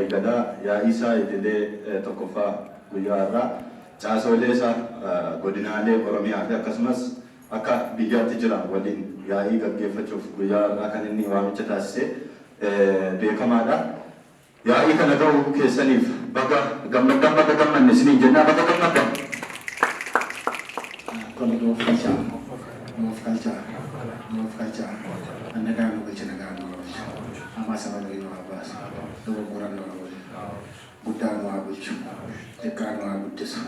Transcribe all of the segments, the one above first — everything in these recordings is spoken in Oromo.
Waliigalaa yaa'ii isaa idilee tokkoffaa guyyaa har'aa caasoolee isaa godinaalee Oromiyaa fi akkasumas akka biyyaatti jiran waliin yaa'ii gaggeeffachuuf guyyaa har'aa kan inni waamicha taasise beekamaadha. Yaa'ii kana ga'uu keessaniif baga gammaddan, baga gammanne isiniin jennaa, baga gammaddan. Tole, nuuf galchaa, nuuf galchaa, nuuf galchaa. Nagaan nu bulche, nagaan nu bulchu. Hamaa saba nuyi nu haa baasu. Dogoggora nu haa oolchu. Guddaa nu haa bulchu. Xiqqaa nu haa guddisu.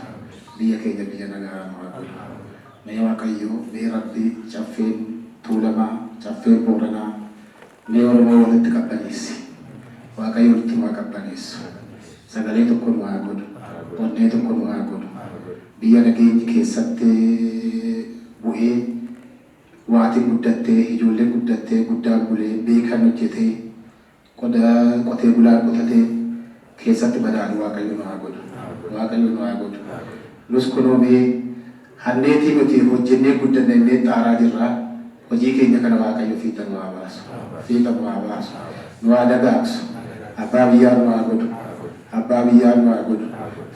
Biyya keenya biyya nagaa nu haa godhu. Mee Waaqayyo, mee Rabbi, Caffeen Tuulamaa, Caffeen Booranaa, mee Oromoo walitti qabbaneessi. Waaqayyo walitti nu haa qabbaneessu. Sagalee tokko nu haa godhu. Onnee tokko nu haa godhu. Biyya nageenyi keessatti bu'ee, waatiin guddattee, ijoolleen guddattee, guddaan bulee, beekan hojjetee, qotee bulaan qotatee keessatti badhaadhu Waaqayyo nu haa godhu. Waaqayyo nu haa godhu. Nus kunoo mee hanneetii nuti hojjennee guddanna innee xaaraa jirra. Hojii keenya kana Waaqayyo fiixa nu haa baasu. Fiixa nu haa baasu. Nu haa dagaagsu. Abbaa biyyaa nu haa godhu. Abbaa biyyaa nu haa godhu.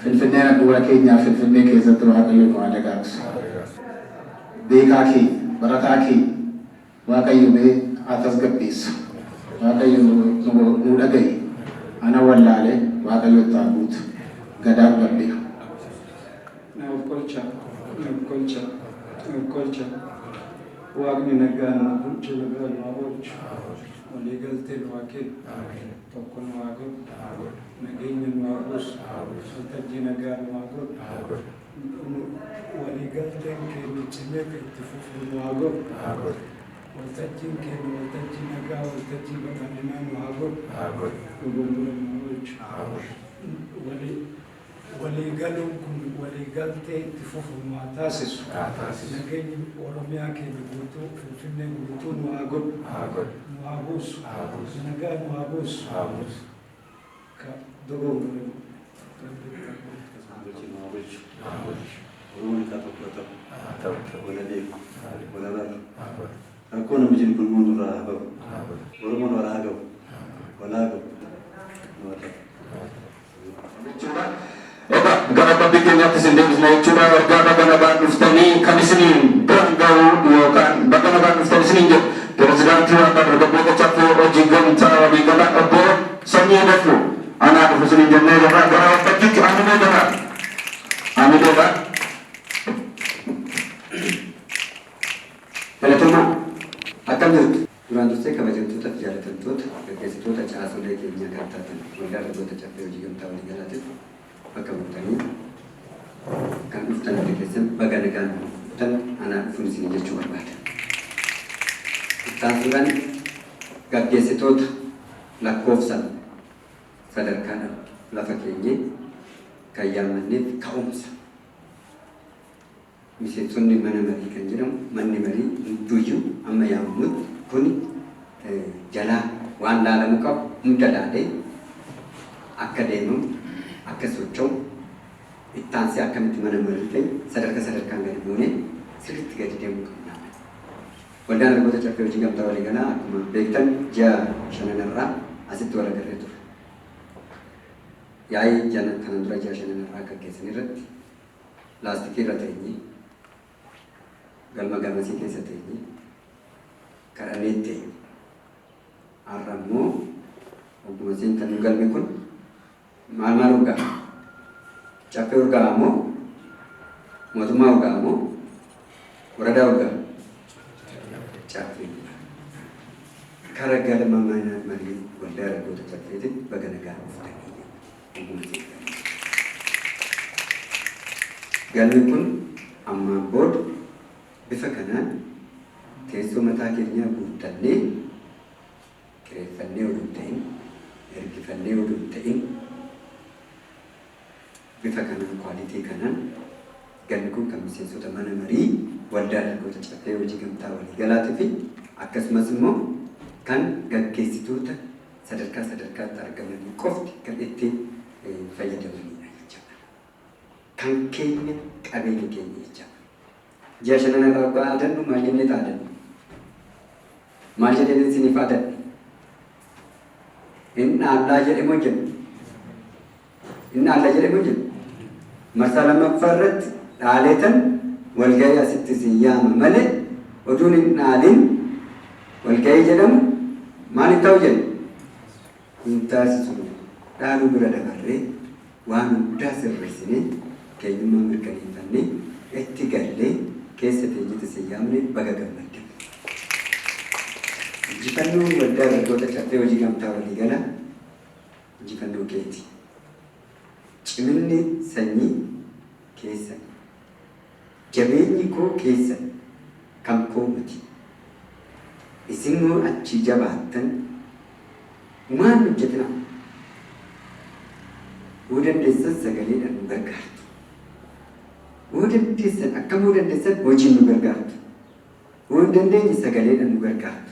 Finfinneen handhuura keenyaa, Finfinnee keessatti Waaqayyo nu haa dagaagsu. Beekaa keenya, barataa keenya Waaqayyo mee haa tasgabbeessu. Waaqayyo nu dhaga'i. Ana wallaale Waaqayyo itti haa guutu. Gadaan gabbina. Nuuf kolchaa, nuuf kolchaa, nuuf kolchaa. Waaqni nagaan nu bulchu, nagaan nu haa oolchu. Walii galtee nu haa kennu. Tokko nu haa godhu. Nageenya nu haa buusu. Waltajjii nagaa nu haa godhu. Walii galteen keenya cimee kan itti fufu nu haa godhu. Waltajjiin keenya waltajjii nagaa, waltajjii badhaadhinaa nu haa godhu. Dogoggora nu haa oolchu. Walii galuun kun walii galtee itti fufu nu haa taasisu. Nageenyi Oromiyaa keenya guutuu, Finfinnee guutuu nu haa godhu. Nu haa buusu. Nagaa nu haa buusu. Ka dogoggore Rabbi itti haa guutu. Nu haa bulchu. Oromoon isaa tokko haa ta'u. Wal beeku. Wal baru. Rakkoo namni jiru kun immoo nurraa haa bahu. Oromoon wal haa ga'u. Wal haa ga'u. Nu haa ta'u. Jechuudha. Egaa gara qophii keenyaatti isin deebisna jechuudha. Ergaa baga nagaan dhuftanii kan isiniin biran ga'u yookaan baga nagaan dhuftan isiniin jedhu pirezidaantii Waldaa Dargaggoota Caffee Hojii Gamtaa Waliigalaa Obbo Sanyii Dafuu anaa dhufu isiniin jennee jirra. Gara waltajjiitti amilee jira. Amileedha. Galatoomaa! Akkam jirtu? Duraan dursee kabajamtoota fi jaalatamtoota gaggeessitoota caasolee keenyaa kan taatan Waldaa Dargaggoota Caffee Hojii Gamtaa Waliigalaatiif bakka buutanii kan dhuftan hundi keessan baga nagaan dhuftan, anaa dhufuun isiniin jechuu barbaada. Itti aansuudhaan gaggeessitoota lakkoofsaan sadarkaadhaan lafa keenyee kan yaammanneef ka'umsa Miseensonni mana marii kan jedhamu manni marii hunduyyuu amma yaamamutti kuni jalaa waan laalamuu qabu hunda laalee akka deemamu, akka socho'u, ittaansee akkamitti mana marii keenya sadarka sadarkaan gadi buunee sirriitti gadi deemuu qabna. Waldaan Dargaggoota Caffee Hojii Gamtaa Waliigalaa akkuma beektan ji'a shananarraa asitti wal agarree turre. Yaa'ii kanan dura ji'a shananarraa gaggeessan irratti laastikii irra teenye, galma gamasii keessa teenye, kadhannee teenye. Har'a immoo ogguma seentan galmi kun maal maal urgaa'a? Caffee urgaa'a moo? Mootummaa urgaa'a moo? Waradaa urgaa'a? Caffee urgaa'a. Kara galma mana marii Waldaa Dargaggoota Caffeetiin baga nagaan dhuftanii jenna. Ogguma seentan. Galmi kun ammaan booda bifa kanaan teessoo mataa keenyaa guuttannee, kireeffannee odoo hin ta'in, ergifannee odoo hin ta'in, bifa kanaan, quality kanaan, galmi kun kan miseensota mana marii Waldaa Dargaggoota Caffee Hojii Gamtaa Waliigalaatii fi akkasumas immoo kan gaggeessitoota sadarkaa sadarkaatti argamanii qofti kan itti fayyadamanidha jechaadha. Kan keenya, qabeenya keenya jechaadha. Ji'a shanan irraa hoggaa aadannu maal jennee aadannu? Maal jedheen isiniif aadadhe? Hin dhaallaa jedhe moo jennu? Inni alla jedhee kun jedhu. Marsaa lammaffaa irratti dhaaleetan walgahii asitti isin yaama malee oduun hin dhaalin walgahii jedhamu maal hin ta'u jedhu? Hin taasisu. Dhaaluu bira dabarree waan hundaa sirreessinee keenyummaa mirkaneeffannee itti gallee keessa teenyete isin yaamne baga gammaddan. Injifannoon Waldaa Dargaggoota Caffee Hojii Gamtaa Waliigalaa injifannoo keeti. Ciminni sanyii keessan. Jabeenyi koo keessan, kan koo miti. Isin yoo achii jabaattan humaa hin hojjetinaa. Yoo dandeessan sagaleedhaan nu gargaartu. Yoo dandeessan akkam yoo dandeessan hojiin nu gargaartu. Yoo hin dandeenye sagaleedhaan nu gargaartu.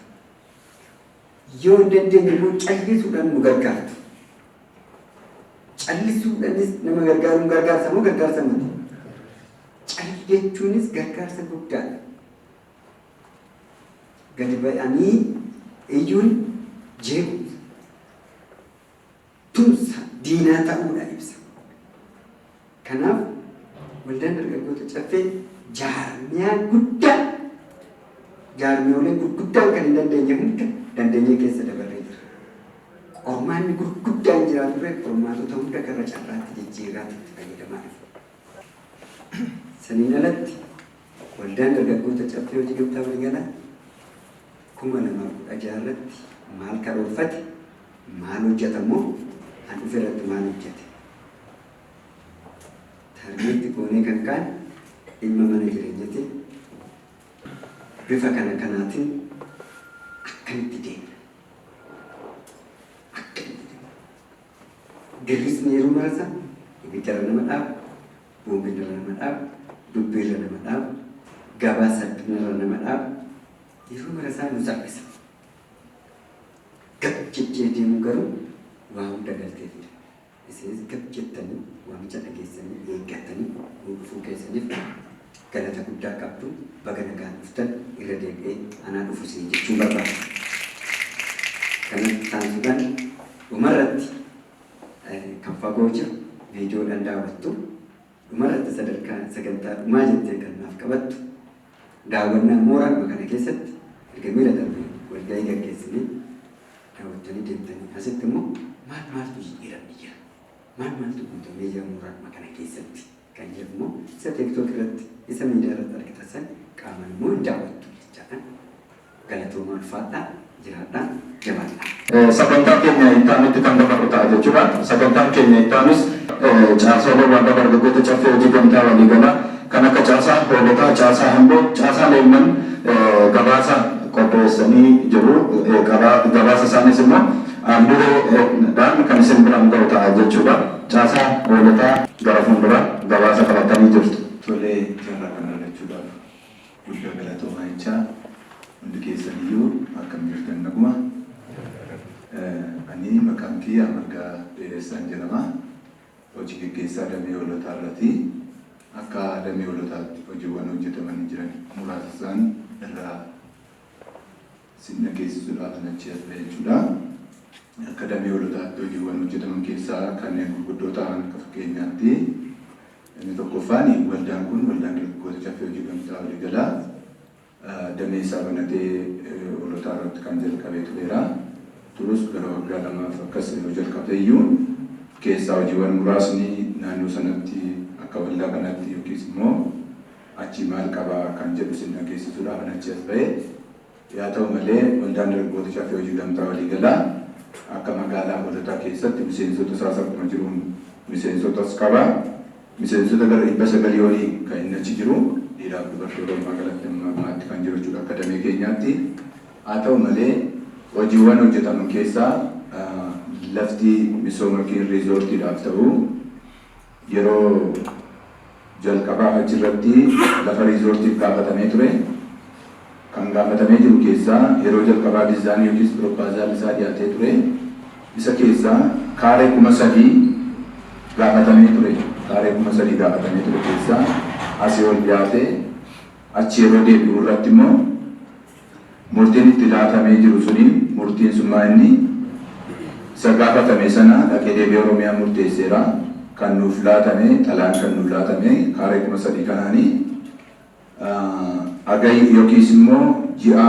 Yoo hin dandeenye immoo callisuudhaan nu gargaartu. Callisuudhaanis nama gargaaruun gargaarsa moo gargaarsa miti? Cal jechuunis gargaarsa guddaadha. Gadi ba'anii iyyuun jeequmsa, tumsa diinaa ta'uudha ibsa. Kanaaf Waldaan Dargaggoota Caffee jaarmiyaa guddaa jaarmiyoolee gurguddaan kan hin dandeenye hunda dandeenyee keessa dabarree jirra. Qormaanni gurguddaan jiraa turre qormaatota hunda gara carraatti jijjiirraatti itti fayyadamaa dhufne. Saniin alatti Waldaan Dargaggoota Caffee Hojii Gamtaa Waliigalaa 2016 irratti maal karoorfate, maal hojjata immoo an dhufe irratti maal hojjate? Taargeetti goonee kan kaane dhimma mana jireenyati. Bifa kana kanaatin akkamitti deemna? Akkamitti deemna? Girrisni yeroo marasa ibiddarra nama dhaaba, boombiinirra nama dhaaba, dubbiirra nama dhaaba, gabaa salphinarra nama dhaaba. Yeroo marasaa nu salphisa. Gab jechee deemuu garuu waa hunda galtee fida. Isinis gab jettanii waamicha dhageessanii eeggattanii nuu dhufuu keessaniif galata guddaa qabdu. Baga nagaan dhuftan irra deebi'ee anaa dhufu isiniin jechuun barbaada. Kanatti aansuudhaan dhumarratti kan fagoo jiru viidiyoodhaan daawwattu dhumarratti sadarkaa sagantaa dhumaa jettee kan naaf qabattu daawwannaa mooraadhuma kana keessatti erga miila darbee walgahii gaggeessinee daawwattanii deemtanii asitti immoo maal maaltu jijjiiramni jira maal maaltu guutamee jira mooraadhuma kana keessatti kan jedhu immoo isa TikTok irratti isa miidiyaa irratti argitan san qaamaan immoo hin daawwattu jechaadha. Galatoomaa ulfaadhaa jiraadhaa jabaadhaa. Sagantaa keenya itti aanutti kan dabarru ta'a jechuudha. Sagantaan keenya itti aanus caasaalee Waldaa Dargaggoota Caffee Hojii Gamtaa Waliigalaa kan akka caasaa Hoolotaa, caasaa Amboo, caasaa Leemman gabaasa qopheessanii jiru. Gabaasa isaanis immoo Aalduree dhaan kan isin biraan ga'u ta'a jechuudha. Caasaa Hoolotaa gara fuulduraa gabaasa qabatanii jirtu. Tolee carraa kana argachuudhaaf guddaa galatoomaa jechaa hundi keessan iyyuu akkam jirtan naguma. Ani maqaan kiyya Margaa Dheeressaan jedhama. Hojii geggeessaa damee Hoolotaa irraati. Akka damee Hoolotaatti hojiiwwan hojjetamanii jiran muraasa isaan irraa sin dhageessisuudhaafan achi as ba'e jechuudha. Akka damee Hoolotaatti hojiiwwan hojjetaman keessaa kanneen gurguddoo ta'an akka fakkeenyaatti inni tokkoffaan waldaan kun Waldaan Dargaggoota Caffee Hojii Gamtaa Waliigalaa damee isaa banatee Hoolotaa irratti kan jalqabee tureera. Turus gara waggaa lamaaf akkas yeroo jalqabe iyyuu keessaa hojiiwwan muraasni naannoo sanatti akka waldaa kanaatti yookiis immoo achii maal qaba kan jedhu isin dhageessisuudhaafan achi as ba'e. Yaa ta'u malee Waldaan Dargaggoota Caffee Hojii Gamtaa Waliigalaa akka magaalaa Hoolotaa keessatti miseensota isaas akkuma jiruun miseensotas qaba. Miseensota gara 900 olii kan inni achi jiru dhiiraaf dubartoota walumaa galatti amma ammaatti kan jiru jechuudha akka damee keenyaatti. Haa ta'u malee hojiiwwan hojjetaman keessaa lafti misooma yookiin riizoortiidhaaf ta'u yeroo jalqabaaf achirratti lafa riizoortiif gaafatamee ture. Kan gaafatamee jiru keessaa yeroo jalqabaa dizaayinii yookiis piroppaazaal isaa dhiyaatee ture. Isa keessaa kaaree 3000 gaafatamee ture. Kaaree 3000 gaafatamee ture keessaa asii ol dhiyaatee achi yeroo deebi'u irratti immoo murtiin itti laatamee jiru suni murtiin sun maa inni isa gaafatame sana dhaqee deebi'ee Oromiyaan murteesseera. Kan nuuf laatame, xalayaan kan nuuf laatame kaaree 3000 kanaanii Hagayya yookiis immoo ji'a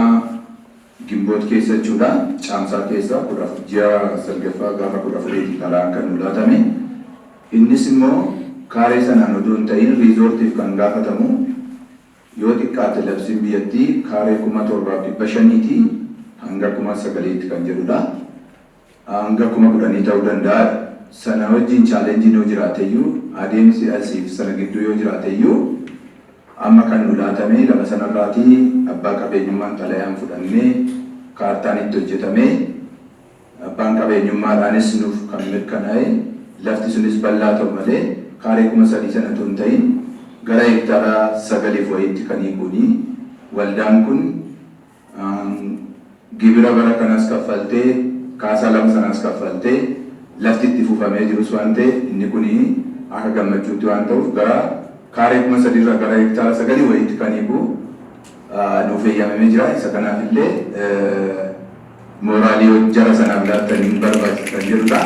Gimboot keessa jechuudha. Caamsaa keessa ji'a salgaffaa gaafa 14ti xalayaan kan nu laatame. Innis immoo kaaree sanaan odoo hin ta'in riizoortiif kan gaafatamu yoo xiqqaate labsiin biyyattii kaaree 7500ti hanga 9000tti kan jedhudha. Hanga 10,000 ta'uu danda'a. Sana wajjin challengeiin yoo jiraateyyuu, adeemsi asiif sana gidduu yoo jiraateyyuu, amma kan nu laatame lafa sanarraatii abbaa qabeenyummaan xalayaan fudhannee, kaartaan itti hojjetamee, abbaan qabeenyummaadhaanis nuuf kan mirkanaa'e, lafti sunis bal'aa ta'u malee kaaree 3000 sana otoo hin ta'in gara heektaara sagaliif wayiitti kan hiikuuni. Waldaan kun gibira bara kanaas kaffaltee, kaasaa lafa sanaas kaffaltee, lafti itti fufamee jirus waan ta'eef, inni kun akka gammachuutti waan ta'uuf gara kaaree 3000 irraa gara hektaara sagalii wayiitti kan hiiku nuuf eeyyamamee jira. Isa kanaaf illee mooraalii jara sanaaf laattanii hin barbaachisa kan jedhudha.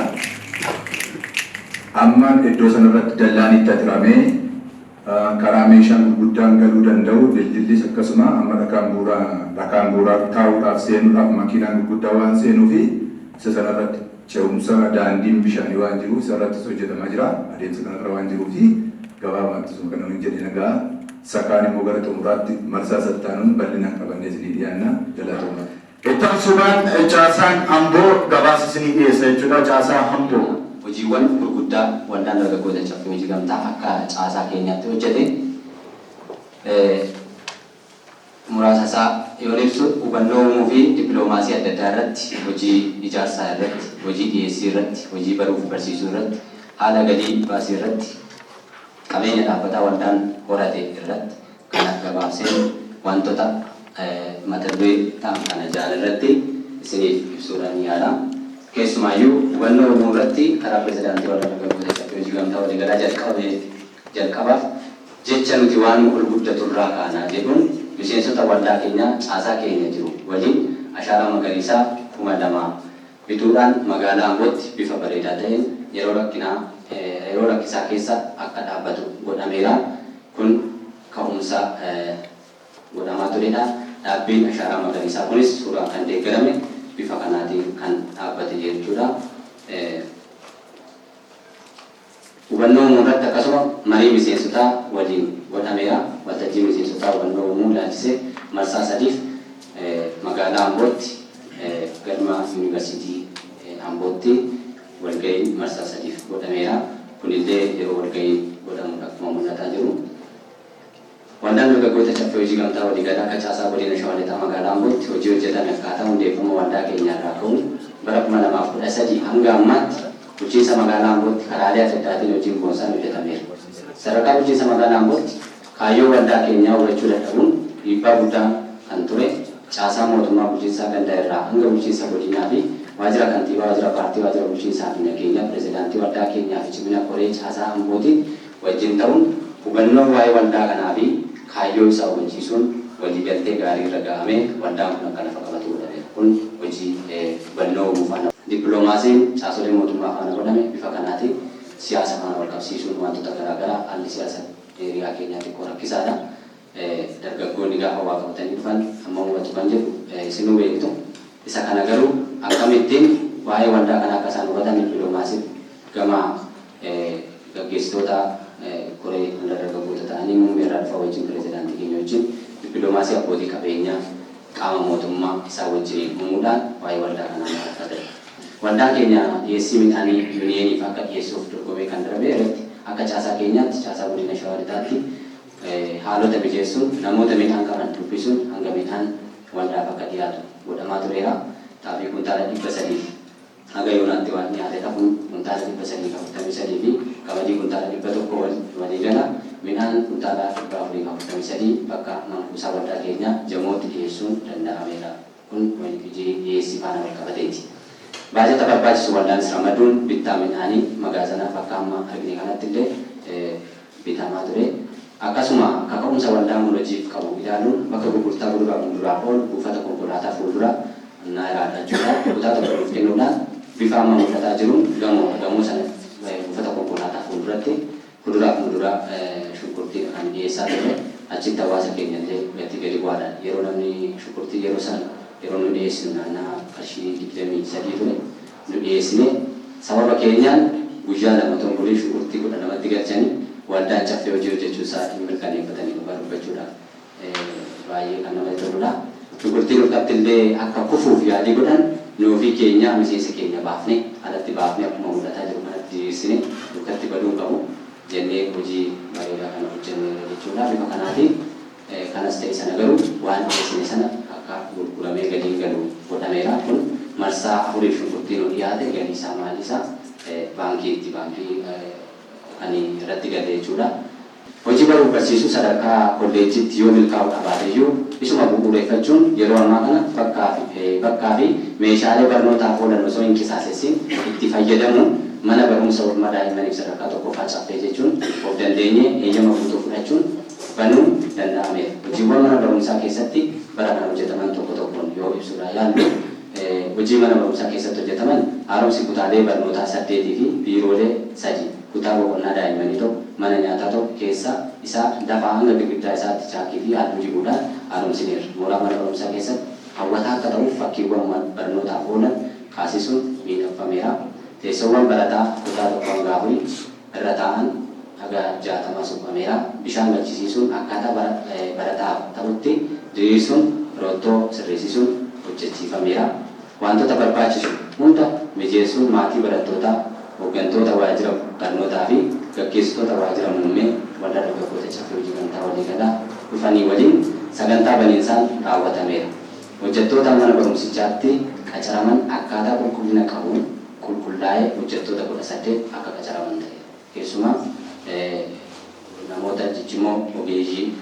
Amma iddoo sanarratti dallaan itti atiramee, karaa meeshaan gurguddaan galuu danda'u, dildillis akkasuma, amma dhakaan bu'uuraa taa'uudhaaf, seenuudhaaf makiinaan gurguddaa waan seenuu fi isa sanarratti ce'umsa daandiin bishaanii waan jiruuf isarrattis hojjetamaa jira. Adeemsa kanarra waan jiruu fi gabaabumatti sun kana hin jedhe nagaa. Sakaan immoo gara xumuraatti marsaa sattaanuun bal'inaan qabannee isinii dhiyaanna. Galatooma. Itti aansuudhaan caasaan Amboo gabaasa isinii dhiyeessa jechuudha. Caasaa Amboo. Hojiiwwan gurguddaa Waldaan Dargaggoota Caffee Hojii Gamtaa akka caasaa keenyaatti hojjete muraasa isaa yoon ibsu, hubannoo uumuu fi dippiloomaasii adda addaa irratti, hojii ijaarsaa irratti, hojii dhiyeessii irratti, hojii baruu fi barsiisuu irratti, haala galii baasii irratti, qabeenya dhaabbataa waldaan horate irratti, kana gabaabseen wantoota mata duree ta'an kana ja'an irratti isiniif ibsuudhaan yaala. Keessumaayyuu hubannoo uumuu irratti karaa pirezidaantii Waldaa Dargaggoota Caffee Hojii Gamtaa Waliigalaa jalqabame, jalqabaaf jecha "Nuti waan ol guddaturraa kaana" jedhuun miseensota waldaa keenyaa caasaa keenya jiru waliin ashaaraa magariisaa 2000 bituudhaan magaalaa Ambootti bifa bareedaa ta'een yeroo rakkinaa yeroo rakkisaa keessa akka dhaabbatu godhameera. Kun ka'umsa godhamaa turedha. Dhaabbiin ashaaraa magariisaa kunis suuraan kan deeggarame bifa kanaatiin kan dhaabbate jechuudha. Hubannoo uumuu irratti akkasuma marii miseensotaa waliin godhameera. Waltajjii miseensotaa hubannoo uumuu ilaalchisee marsaa sadiif magaalaa Ambootti, galma Yuunivarsiitii Ambootti walga'iin marsaa sadiif godhameera. Kunillee yeroo walga'iin godhamudha akkuma mul'ataa jiru. Waldaan Dargaggoota Caffee Hojii Gamtaa Waliigalaa akka caasaa Godina Shawaa Lixaa Magaalaa Ambootti hojii hojjetame akkaataa hundeeffama waldaa keenyaarraa ka'uun bara 2013 hanga ammaatti bulchiinsa magaalaa Ambootti karaalee adda addaatiin hojiin boonsaan hojjetameera. Sadarkaa bulchiinsa magaalaa Ambootti kaayyoo waldaa keenyaa hubachuu dadhabuun dhiibbaa guddaa kan ture caasaa mootummaa bulchiinsaa ganda irraa hanga bulchiinsa godinaa fi waajjira kantiibaa, waajjira paartii, waajjira bulchiinsaa fi nageenyaa, pirezidaantii waldaa keenyaa fi cimina koree caasaa Ambootiin wajjin ta'uun hubannoo waa'ee waldaa kanaa fi kaayyoo isaa hubachiisuun waliigaltee gaarii irra ga'amee waldaan kun akka lafa qabatu godhameera. Kun hojii hubannoo uumuu faana. Dippiloomaasiin caasolee mootummaa faana godhame bifa kanaatiin siyaasa faana wal qabsiisuun wantoota garaagaraa, haalli siyaasa area keenyaa xiqqoo rakkisaadha. Dargaggoonni gaafa waa qabatanii dhufan amma hubatu kan jedhu isinuu beektu. Isa kana garuu akkamittiin waa'ee waldaa kanaa akka isaan hubatan dippiloomaasiin gama gaggeessitoota koree waldaa dargaggoota ta'anii muummee irraa dhufa wajjin, pirezidaantii keenya wajjin, dippiloomaasii abbootii qabeenyaa qaama mootummaa isaa wajjiniin uumuudhaan waa'ee waldaa kanaa maal akka ta'e. Waldaan keenya dhiyeessii midhaanii yuuniyeeniif akka dhiyeessuuf dorgomee kan darbe irratti akka caasaa keenyaatti caasaa godina Shawaa Lixaatti haalota mijeessuun, namoota midhaan qaban dubbisuun hanga midhaan waldaaf akka dhiyaatu godhamaa tureera. Xaafii kuntaala 300 haga yoonaatti waan dhiyaatedha. Kun kuntaala 343 fi qamadii kuntaala 100, waliigala midhaan kuntaala 443 bakka mankuusaa waldaa keenyaa Jamootti dhiyeessuun danda'ameera. Kun hojii dhiyeessii faana walqabateeti. Baajata barbaachisu waldaanis ramaduun bittaa midhaanii magaazana bakka amma argine kanatti illee bitamaa ture. Akkasuma kaka'umsa waldaan kun hojiif qabu ilaaluun bakka gurgurtaa kuduraa fi muduraaf oolu buufata konkolaataa fuuldura Naayiraadha jechuudha. Kutaa tokko nuuf kennuudhaan bifa amma mul'ataa jiruun gamoodha. Gamoo sana buufata konkolaataa fuuldura. irratti kuduraa fi muduraa, shunkurtii kan dhiyeessaa turre. Achitti hawaasa keenya illee gatii gadi bu'aadhaan, yeroo namni shunkurtii yeroo sana yeroo nu dhiyeessinu naannaa qarshii 23 ture nu dhiyeessine. Sababa keenyaan guyyaa 2 tombulii shunkurtii 12tti galchanii waldaan Caffee hojii hojjechuu isaa hin mirkaneeffatanii. Dhugaa dubbachuudhaaf baay'ee kan namatti toludha. Shunkurtiin harkatti illee akka kufuuf yaalii godhan nu ofii keenya miseensa keenya baafne alatti baafne akkuma mul'ataa jiru kanatti diriirsine harkatti baduu hin qabu jennee hojii bareedaa kana hojjenneerra jechuudha. Bifa kanaatiin kanas ta'e sana garuu waan dhiyeessine sana akka gurguramee galiin galu godhameera. Kun marsaa afuriif shunkurtiin nu dhiyaate galii isaa maalii isaa baankiitti baankii kan irratti gale jechuudha. Hojii baruuf barsiisuu sadarkaa kolleejjiitti yoo milkaa'uu dhabaateyyuu isuma bu'uureffachuun yeroo ammaa kana bakkaa fi meeshaalee barnootaaf oolan osoo hin qisaasessin itti fayyadamuun mana barumsa oolmaa daa'immaniif sadarkaa tokkoffaa Caffee jechuun of dandeenyee eeyyama guutuu fudhachuun banuun danda'ameera. Hojiiwwan mana barumsaa keessatti bara kana hojjetaman tokko tokkoon yoo ibsuudhaa yaallu, hojii mana barumsaa keessatti hojjetaman haaromsi kutaalee barnootaa 8 fi biiroolee 3, kutaa boqonnaa daa'immanii 1, mana nyaataa 1 keessa isaa lafaa hanga girgiddaa isaatti chaakii fi halluu dibuudhaan haaromsineerra. Mooraa mana barumsaa keessatti hawwataa akka ta'uuf fakkiiwwan barnootaaf oolan kaasisuun miidhagfameera. Teessoowwan barataa kutaa 1 hanga 4 irra taa'an haga 60 suphameera. Bishaan galchisiisuun akkaataa barataaf ta'utti diriirsuun roottoo sirreessisuun hojjechiifameera. Waantota barbaachisu hunda mijeessuun maatii barattootaa, hoggantoota waajjira barnootaa fi gaggeessitoota waajjira muummee Waldaa Dargaggoota Caffee Hojii Gamtaa Waliigalaa dhufanii waliin sagantaa baniinsaan raawwatameera. Hojjettoota mana barumsichaatti qacaraman akkaataa qulqullina qabuun qulqullaa'ee hojjettoota 18 akka qacaraman ta'eera. Keessumaa namoota ciccimoo ogeeyyii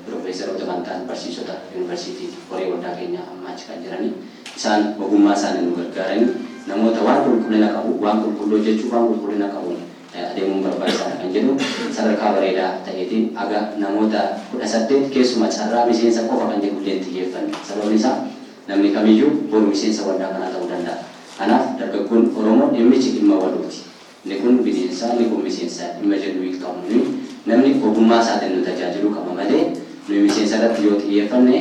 piroofeesaroota kan ta'an barsiisota yuunivarsiitiiti koree waldaa keenyaa amma achi kan jiranii isaan ogummaa isaaniin nu gargaaranii namoota waan qulqullina qabu, waan qulqulluu hojjechuuf waan qulqullina qabuun adeemuun barbaachisaadha kan jedhu sadarkaa bareedaa ta'eetiin aga namoota 18. Keessumaa carraa miseensa qofa kan jedhu illee hin xiyyeeffanne. Sababni isaa namni kamiyyuu boru miseensa waldaa kanaa ta'uu danda'a. Kanaaf dargaggoon Oromoo dhimmichi dhimma walooti. Inni kun bineensa, inni kun miseensa dhimma jennu hin qabnu. Nuyi namni ogummaa isaatiin nu tajaajiluu qaba malee nuyi miseensa irratti yoo xiyyeeffanne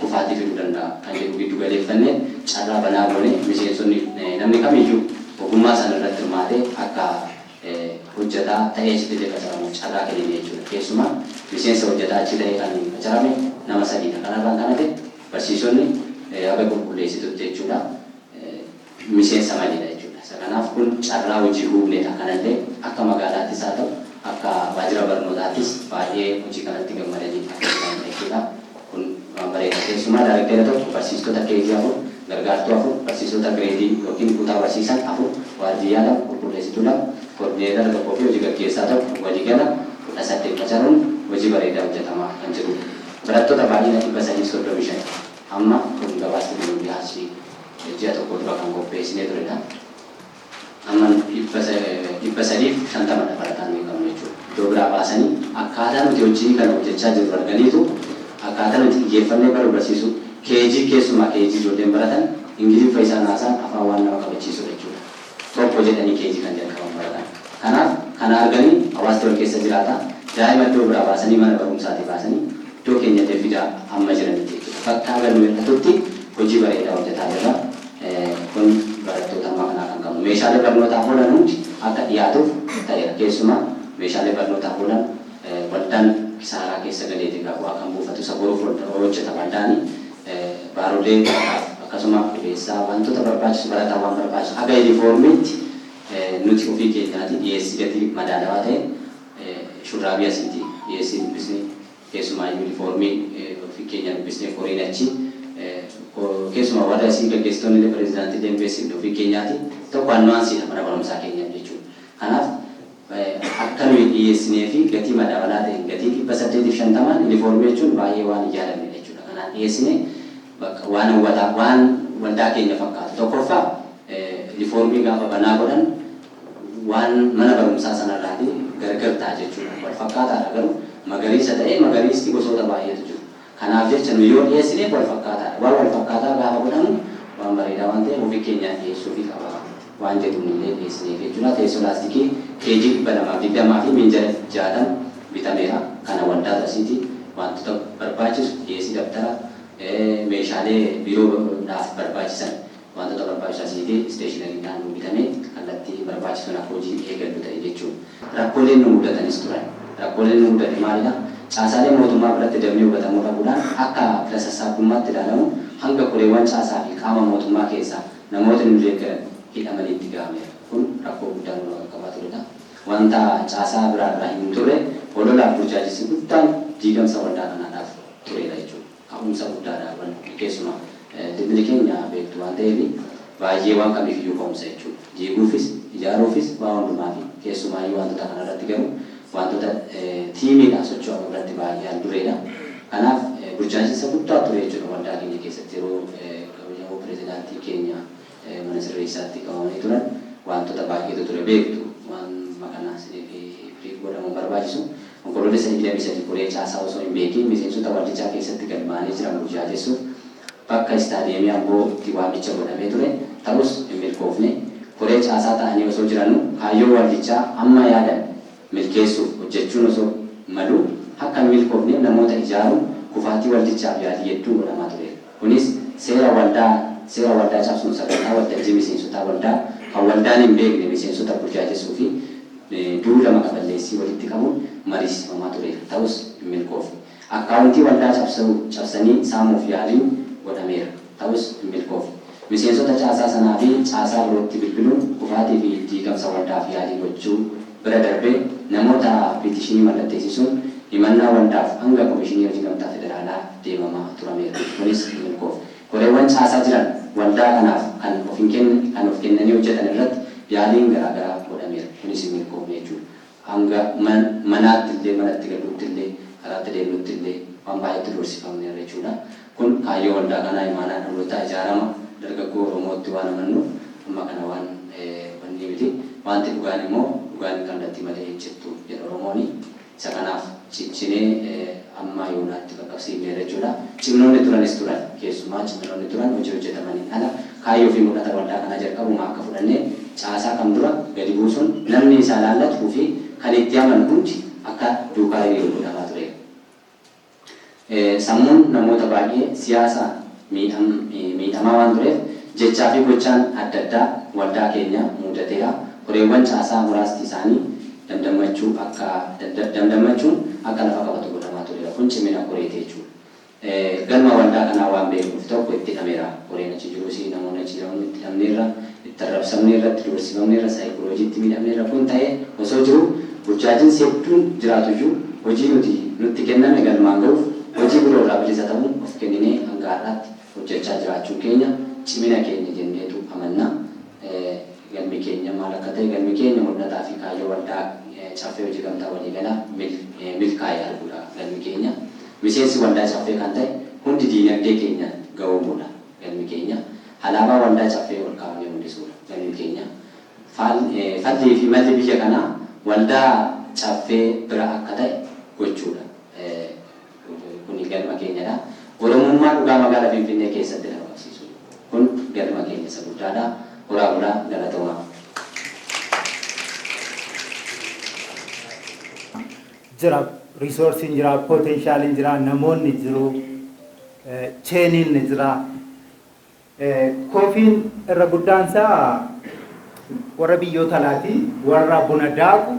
kufaatii fiduu danda'a kan jedhu giddu galeeffannee carraa banaa goone miseensonni namni kamiyyuu ogummaa sana irratti hirmaatee akka hojjetaa ta'ee achitti illee qacaramuuf carraa kennine jechuudha. Keessumaa miseensa hojjetaa achi ta'ee kan qacarame nama sadiidha. Kanarraan kan hafe barsiisonni haga qulqulleessitutti jechuudha miseensa maleedha jechuudha. Isa kanaaf kun carraa hojii uumnedha. Kanallee akka magaalaattis haa ta'u akka waajjira barnootaattis baay'ee hojii kanatti gammadanii akka jiranidha jechuudha. Kun waan bareeda. Keessumaa daarekteera tokko, barsiistota KG 4, gargaartuu 4, barsiisota gireedii yookiin kutaa barsiisan 4, waardiyyaa 2, qulqulleessituu 2, koordineetara 1 fi hojii gaggeessaa 1 waliigala 18 qacaruun hojii bareedaa hojjetamaa kan jirudha. Barattoota baay'ina 335 amma kun gabaasni kun dhiyaachii ji'a tokko dura kan qopheessinee turedha. Amma 350dha barataan nuyi qabnu jechuudha. Iddoo biraa baasanii akkaataa nuti hojii kana hojjechaa jirru arganiitu akkaataa nuti xiyyeeffannee baruu barsiisuu KG, keessumaa KG ijoolleen baratan Ingiliffa isaan haasa'an afaan waan nama kabachiisudha jechuudha. Tokko jedhanii KG kan jalqaban baratan. Kanaaf kana arganii hawaasti wal keessa jiraata. Daa'ima iddoo biraa baasanii mana barumsaatii baasanii iddoo keenyallee fidaa amma jiranitti jechuudha. Bakka haga nu hir'atutti hojii bareedaa hojjetaa jirra. Kun barattoota ammaa kanaa kan qabnu. Meeshaalee barnootaaf oolan hundi akka dhiyaatuuf ta'eera. Keessumaa meeshaalee barnootaaf oolan waldaan kisaaraa keessa galeeti egaa bu'aa kan buufatu isa boruuf hojjeta waldaani. Baarolee akkasuma qubeessaa wantoota barbaachisu barataa waan barbaachisu haga yuunifoormiitti nuti ofii keenyaati dhiyeessii gatii madaalawaa ta'e shurraabii asiiti dhiyeessii dubbisnee, keessumaa yuunifoormii ofii keenya dubbisnee koriin achi keessumaa warra asii gaggeessitoonni illee pireezidaantii illee hin beeksifne ofii keenyaati tokko annuwaansiidha mana barumsaa keenyaaf jechuudha. Kanaaf akka nuyi dhiyeessinee fi gatii madaalawaa ta'een gatii 850n yuunifoormii jechuun baay'ee waan hin yaadamnedha jechuudha. Kanaan dhiyeessine bakka waan hawwataa waan waldaa keenya fakkaatu. Tokkoffaa, yuunifoormii gaafa banaa godhan waan mana barumsaa sanarraati gargar ta'a jechuudha. Wal fakkaataadha garuu magariisa ta'ee magariisti gosoota baay'eetu jiru. Kanaaf jecha nu yoo dhiyeessine wal fakkaataadha. Waan wal fakkaataa gaafa godhamu waan bareedaa waan ta'eef ofii keenyaan dhiyeessuufii qaba. waan jedhuun illee dhiyeessineef jechuudha. Teessoo laastikii KG 220 fi minjala 60 bitameera. Kana waldaa tasiiti wantoota barbaachisu, dhiyeessii dabtara, meeshaalee biiroodhaaf barbaachisan, wantoota barbaachisu asiitii stationerydhaan nu bitamee kallattii barbaachisuun akka hojii eegallu ta'e jechuudha. Rakkooleen nu mudatanis turan. Rakkooleen nu mudate maalidha? Caasaalee mootummaa biratti damee hubatamuu dhabuudhaan akka fira sassaabdummaatti ilaalamu, hanga koreewwan caasaa fi qaama mootummaa keessaa namootni nu deeggaran hidhamanii itti gahameera. Kun rakkoo guddaa nurra qaqqabaa turedha. Wanta caasaa biraarraa hin turre, ololaaf burjaajissi guddaan diigamsa waldaa kanaadhaaf tureera jechuudha. Ka'umsa guddaadha. Keessumaa dibni keenya beektu waan ta'eef, baay'ee waan kamiifiyyuu ka'umsa jechuudha. Diiguufis, ijaaruufis, waa hundumaafi. Keessumaayyuu wantoota kanarratti garuu wantoota tiimiidhaan socho'amu irratti baay'ee dureedha. Kanaaf burjaajinsa guddaa ture jechuudha waldaa keenya keessatti. Yeroo kabajamoo pirezidaantii keenya mana sirreessaatti qabamanii turan wantoota baay'eetu ture, beektu, waan kana isiniif godhamuun barbaachisu. Onkoloolessa 23 koree caasaa osoo hin beekin miseensota waldichaa keessatti galmaa'anii jiran burjaajessuuf bakka istaadiyeemii Ambootti waamicha godhamee ture. Ta'us hin milkoofne. Koree caasaa ta'anii osoo jiranuu kaayyoo waldichaa amma yaadan milkeessuuf hojjechuun osoo malu, akka hin milkoofneef namoota ijaaruun kufaatii waldichaaf yaalii hedduun godhamaa tureera. Kunis seera waldaa cabsuun sagantaa waltajjii miseensotaa waldaa kan waldaan hin beekne miseensota burjaajessuu fi duula maqa balleessii walitti qabuun mariisifamaa tureera. Ta'us hin milkoofne. Akkaawuntii waldaa cabsanii saamuuf yaaliin godhameera. Ta'us hin milkoofne. Miseensota caasaa sanaa fi caasaa birootti bilbiluun kufaatii fi diigamsa waldaaf yaalii gochuu bira darbee namoota petition mallatteessisuun himannaa waldaaf hanga Komishinii Hojii Gamtaa Federaalaa deemamaa turameera. Kunis hin milkoofne. Koreewwan caasaa jiran waldaa kanaaf kan of kennanii hojjetan irratti yaaliin garaagaraa godhameera. Kunis hin milkoofne jechuudha. Hanga manaatti illee, manatti galuutti illee, karaatti deemnutti illee waan baay'eetti doorsifamneerra jechuudha. Kun kaayyoo waldaa kanaa, imaanaa dhalootaa, ijaarama dargaggoo Oromootti waan amannuuf amma kana waan wanni miti. Wanti dhugaan immoo dhugaan kallattii malee hin cittu jedha Oromooni. Isa kanaaf ciccinee amma yoonaatti qaqqabsiifneerra jechuudha. Ciminoonni turanis turan. Keessumaa ciminoonni turan hojii hojjetamaniin ala kaayyoo fi mul'ata waldaa kanaa jalqabuma akka fudhannee caasaa kam dura gadi buusuun namni isaa laallatuu fi kan itti amanu hundi akka duukaa hiriiru godhamaa ture. Sammuun namoota baay'ee siyaasa miidhamaa waan tureef jechaa fi gochaan adda addaa waldaa keenya mudateera. Koreewwan caasaa muraasti isaanii damdammachuun akka lafa qabatu godhamaa tureera. Kun cimina koreeti jechuudha. Galma waldaa kanaa waan beeknuuf tokko itti hidhameera. Koreen achi jirus, namoonni achi jiran itti hidhamneerra, itti arrabsamneerra, itti doorsifamneerra, saayikolojiitti miidhamneerra. Kun ta'ee osoo jiru, burjaajinsi hedduun jiraatuyyuu, hojii nuti nutti kenname galmaan ga'uuf hojii biroo irraa bilisa ta'uun of kenninee hanga har'aatti hojjechaa jiraachuun keenya cimina keenya jenneetu amanna. Galmi keenya maal akka ta'e, galmi keenya mul'ataa fi kaayyoo waldaa Caffee Hojii Gamtaa Waliigalaa milkaa'ee arguudha galmi keenya. Miseensi waldaa Caffee kan ta'e hundi diinagdee keenya ga'oomuudha galmi keenya. Alaabaa waldaa Caffee ol kaafnee mul'isuudha galmi keenya. Fallii fi malli biyya kanaa waldaa Caffee bira akka ta'e gochuudha. Kuni galma keenyadha. Oromummaa dhugaa magaalaa Finfinnee keessatti lafa qabsiisuudha. Kun galma keenya isa guddaadha. Horaa bulaa, galatoomaa. Jira, resourceiin jira, potentialiin jira, namoonni jiru, chainiin ni jira. Coffeen irra guddaan isaa warra biyyoota alaati, warra buna daaku,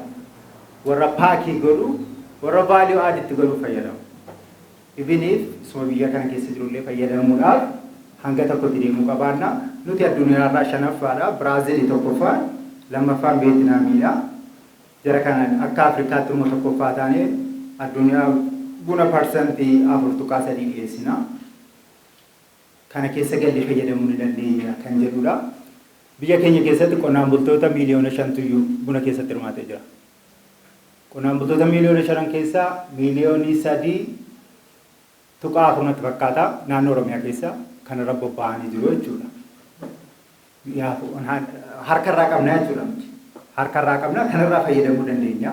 warra pack godhu, warra value add itti godhu fayyadamu. Ibiniif isuma biyya kana keessa jirullee fayyadamuudhaaf hanga tokkotti deemuu qabaanna. Nuti addunyaarraa shanaffaadha. Biraazilii tokkoffaan, lammaffaan Veetinaamiidha. Jara kanaan akka Afrikaatti immoo tokkoffaa taanee addunyaa buna 4.3% dhiyeessina. Kana keessa gallee fayyadamuu ni dandeenya kan jedhudha. Biyya keenya keessatti qonnaan bultoota 5 miiliyoona buna keessatti hirmaatee jira. Qonnaan bultoota 5 miiliyoona keessaa 3.4 miiliyoona natti fakkaata naannoo Oromiyaa keessa kanarra bobba'anii jiru jechuudha. Harkarraa qabna jechuudha nuti. Harkarraa qabna, kanarraa fayyadamuu dandeenya.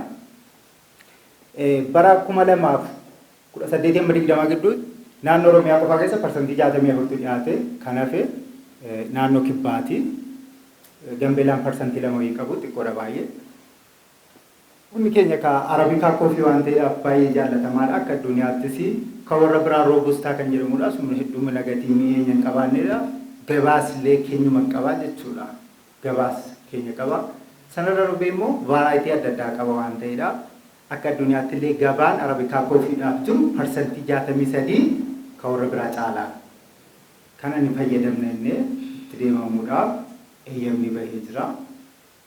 Bara 2018 hamma 20 gidduutti naannoo Oromiyaa qofaa keessa 64% dhiyaate, kan hafe naannoo kibbaati. Gambeelaan 2% wayii qabu, xiqqoodha baay'ee. Bunni keenya ka Arabica coffee waan ta'eedhaaf baay'ee jaallatamaadha. Akka addunyaattis kan warra biraa Robusta kan jedhamudha. Sun hedduu gatii mi'eenya hin qabaannedha. Gabaas illee keenyuma qaba jechuudha. Gabaas keenya qaba. Sanarra darbee immoo variety adda addaa qaba waan ta'eedha. Akka addunyaatti illee gabaan Arabica coffeedhaaf jiru 63% kan warra biraa caalaa. Kana ni fayyadamna innee itti deemamuudhaaf eeyyamni bahee jira.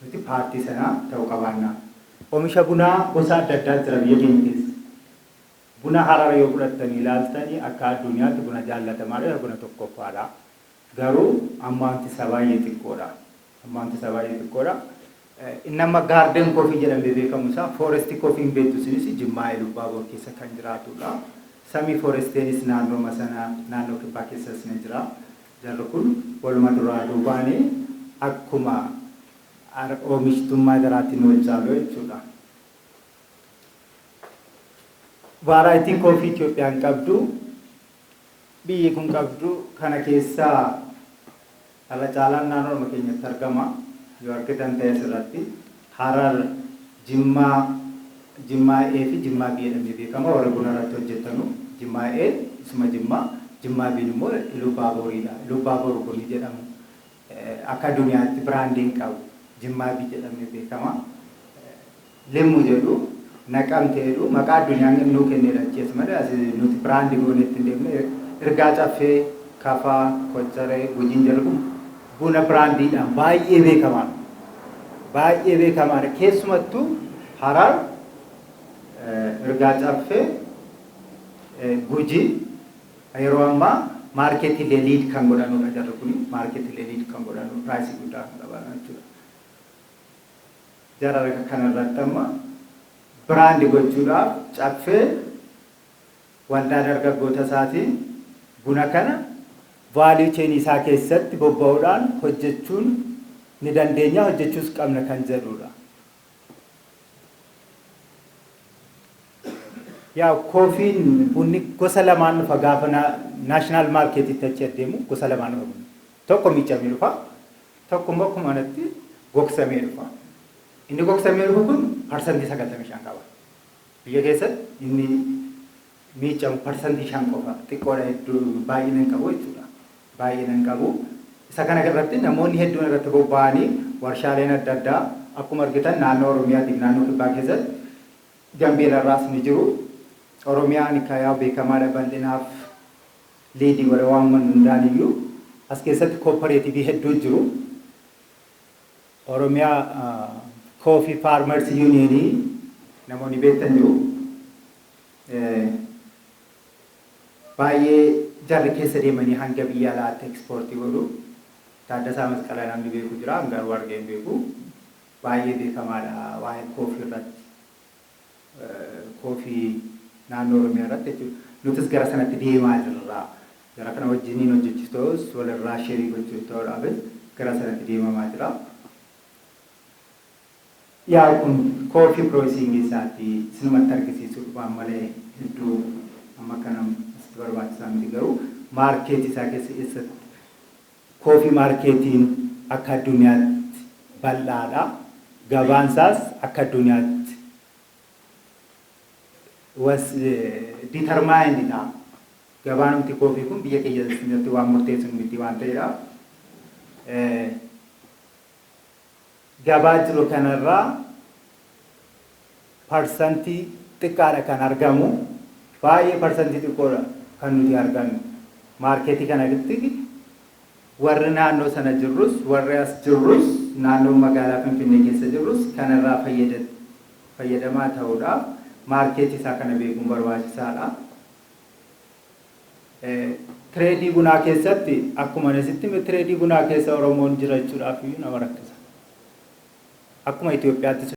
Nuti paartii sanaa ta'uu qabaanna. Oomisha bunaa gosa adda addaa jira biyya keenya keessa. Buna Harara yoo fudhattanii ilaaltanii, akka addunyaatti buna jaallatamaadha, buna tokkoffaadha. Garuu ammaanti isaa baay'ee xiqqoodha. Ammaanti isaa baay'ee xiqqoodha. Inni amma garden coffee jedhamee beekamu isaa forest coffeen beektu isinis Jimmaa, Ilubbaabor keessa kan jiraatudha. Semi foresteenis naannoo sana, naannoo kibbaa keessas ni jira. Jarri kun waluma duraa duubaanii akkuma oomishtummaa jaraatiin wal caalu jechuudha. Varietyn coffee Itoophiyaan qabdu, biyyi kun qabdu kana keessaa irra caalaan naannoo keenyatti argama. Yoo argitan ta'e asirratti Harar, Jimmaa, Jimmaa A fi Jimmaa B jedhamee beekama. Warra buna irratti hojjetanu Jimmaa A isuma Jimmaa, Jimmaa B immoo Ilubbaaboriidha. Ilubbaabor bunni jedhamu akka addunyaatti brandiin qabu Jimmaa B jedhamee beekama. Limmu jedhu, Naqamte jedhu, maqaa addunyaan nuu kennedha achi malee nuti brand goonee ittiin deemne. Ergaa Caffee, Kafaa, Koccaree, Gujiin jedhu kun buna brandiidhaan baay'ee beekamaadha. Baay'ee beekamaadha. Keessumattuu Harar, Ergaa Caffee, Gujii yeroo ammaa marketiilee lead kan godhanudha jarri kuni. Marketiilee lead kan godhanu, price guddaa kan qaban jechuudha. Jara kanarratti amma brand gochuudhaaf Caffee waldaa dargaggoota isaatiin buna kana value chain isaa keessatti bobba'uudhaan hojjechuun ni dandeenya, hojjechuus qabna kan jedhudha. Yaa coffeen, bunni gosa lamaan dhufa. Gaafa national marketitti achi adeemu gosa lamaan dhufa bunni. Tokko miicamee dhufa, tokko immoo akkuma kanatti gogsamee dhufa. Inni gogsamee dhufu kun 95% qaba. Biyya keessatti inni miicamu 5% qofa, xiqqoodha, hedduu baay'ina hin qabu jechuudha. Baay'ina hin qabu. Isa kana irratti namoonni hedduun irratti bobba'anii warshaaleen adda addaa akkuma argitan naannoo Oromiyaatiif naannoo Kibbaa keessatti, Gambeelarraas ni jiru. Oromiyaan kayaa beekamaadha, bal'inaaf lead godha waan hundaan iyyuu. As keessatti cooperative hedduu jiru. Oromiyaa Coffee Farmers Union namoonni beektan jiru. Baay'ee jarri keessa deemanii hanga biyya alaatti export godhu. Taaddasaa Masqalaa namni beeku jira, garuu argee hin beeku. Baay'ee beekamaadha waa'ee coffee irratti. Coffee naannoo Oromiyaa irratti jechuudha. Nutis gara sanatti deemaa jirra. Jara kana wajjiniin hojjechiisos walirraa share gochuu ta'uudhaafis gara sanatti deemamaa jira. Yaa kun coffee processing isaati isinumatti argisiisuu dhufaan malee hedduu amma kana asitti barbaachisaa miti, garuu market isaa keessa eessatti coffee marketiin akka addunyaatti bal'aadha. Gabaan isaas akka addunyaatti was determined ta'a. Gabaan nuti coffee kun biyya keenya keessatti waan murteessu miti waan ta'eedha. Gabaa jiru kanarraa parsantii xiqqaadha kan argamu. Baay'ee parsantii xiqqoodha kan nuti argannu. Market kanatti warri naannoo sana jirrus, warri as jirrus, naannoo magaalaa Finfinnee keessa jirrus kanarraa fayyadamaa ta'uudhaaf market isaa kana beekuun barbaachisaadha. Trade bunaa keessatti akkuma asitti trade bunaa keessa Oromoon jirachuudhaaf iyyuu nama rakkisa. Akkuma Itoophiyaatti